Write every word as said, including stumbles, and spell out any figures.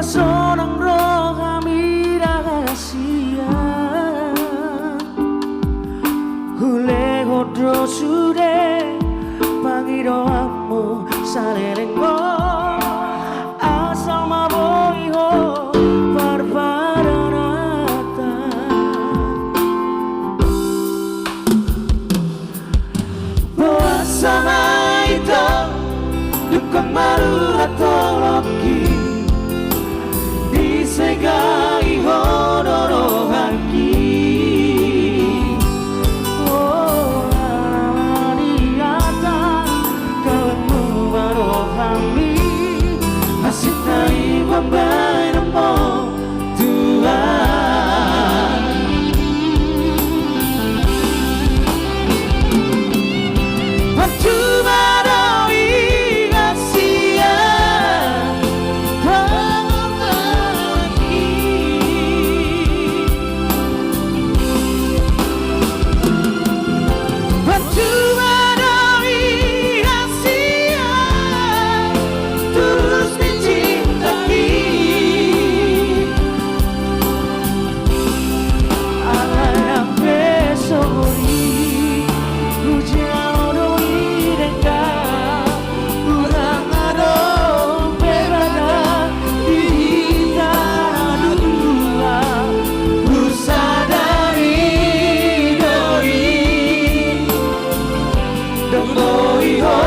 Sonang rohami rahasia, hulehon do sude pangidoanmu saleleng on, asal ma boi ho parparananta. Boasa ma ito dungkon marurat holongki, disegai ho do rohangki. O Ama ni hata, kalemmu ma rohami, asing na i pambahenonmu. Tuhan. Pancuma do i hasian pangorbananki. Pancuma do i hasian tulus ni cintaki. Alai nang pe songon i, hujalo do i denggan, hurang adong pe bana di hita na dua, husadari do i. Ndang boi ho